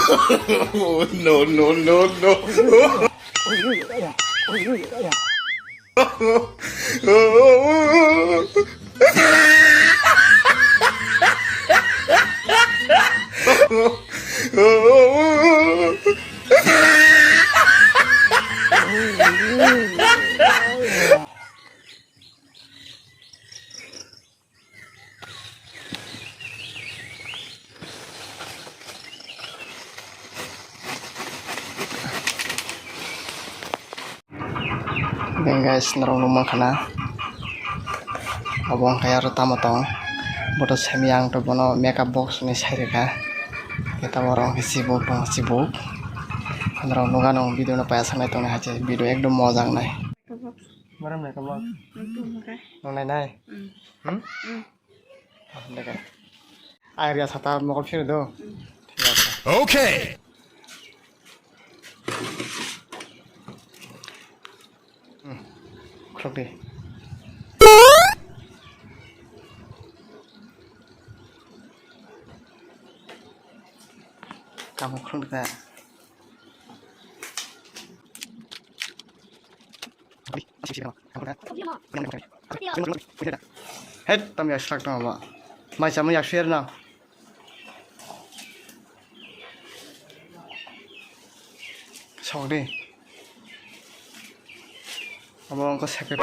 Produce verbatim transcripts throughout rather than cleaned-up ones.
Oh, no, no, no, no. Then guys, norok nukmankha na, obo wngkha aro tamo tong, boto simi ang to bono makeup box hinwi sai rwkha, khe tamo oro wngkha chibuk tong chibuk, norok nukha nw video no paiya sanai tongni hai se video ekdom mojak nai. Borom nai kabo. Nung nai nai. Hmm? Dekha. Ai ria sata mokol phir do. Thik ase. Okay. Khulok di. Kamu khulok da. Het, tam ya slak tong ba. Mai sama ya share na. Sok di. Abo ang ko sakit.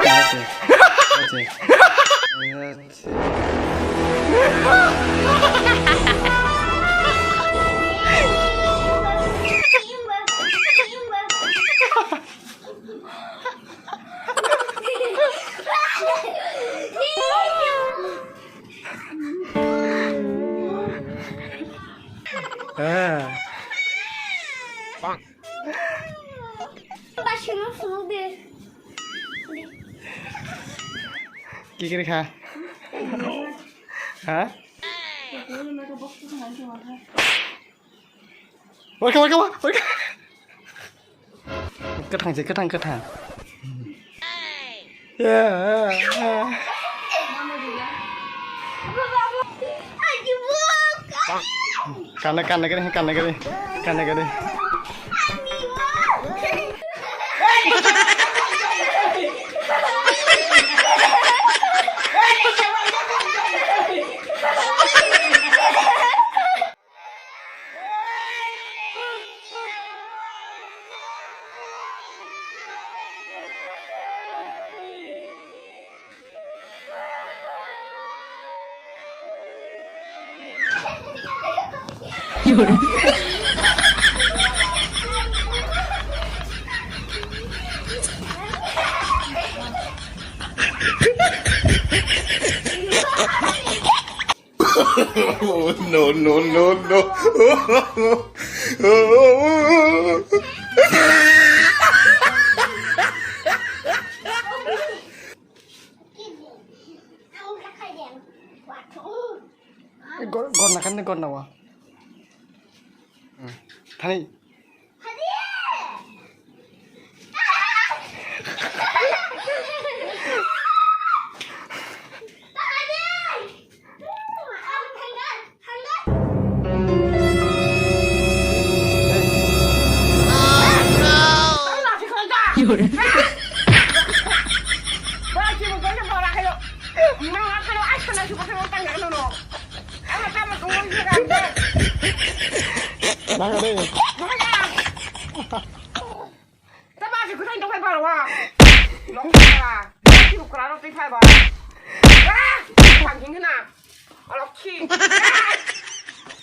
Kikir kha. Ha? Waka, waka, waka, waka. Kwthang se, kwthang, kwthang. Kana, kana gari, kana gari, kana gari. No, no, no, no. Gor, gor na kan ni gor na wa. Hmm. Thani. Nang deh. Tama si kutai tongkai ba wa. Lokra. Lokra rok twi phai ba. Ah, thang hing na. Alok khi. Hey!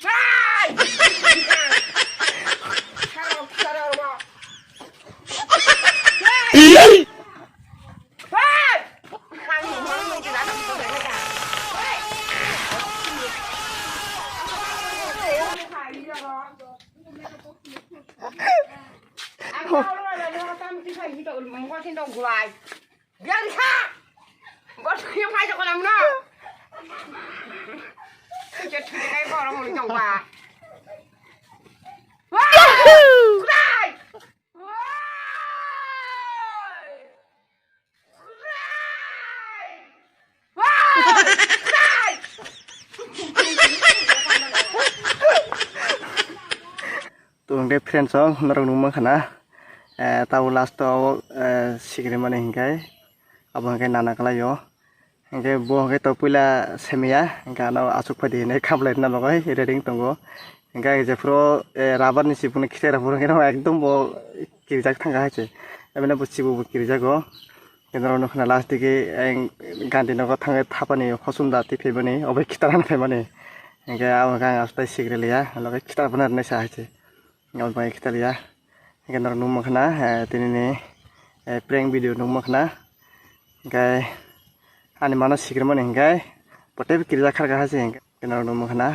Hey! Sarok, sarok ba. Hey! Thang hing na. Ang tao lo lo lo tam ti khai hito mo sin dong gulai. Biar kha. Bos khe phai jok nam no. Khe thwi kai borok muli jong ba. Wah! Gulai! Wah! Hwnkhe friends rok norok nukmankha na, eh, tabuk last o, eh, sikrimani hinkhe abo hinkhe nana kwlaio. Hinkhe bo hinkhe to puila semiya, hinkhe ano aswk phaidi hinwi khablai rwna bagwi ready wng tongo. Hinkhe jephuru, eh, rubber ni sibukno khitai rok phuru hinkhe no ekdom bo kirijak thangkha hai se. Eboni bo sibu bo kirijago. Hinkhe norok nukha na last digi, eh, gandhi nogo thangwi thapani hosum da twi phaimani, obo khitarano phaimani. Hinkhe abo hinkhe ang aswk tai sikri liya, loge khitar phano rwnai sa hai se. Abo bai khitar liya. Hinkhe norok nukmankha na, eh, tini ni, eh, prank video nukmankha na. Hinkhe ani mano sikrimani hinkhe potai kirijak kharkha hai se hinkhe norok nukmankha na.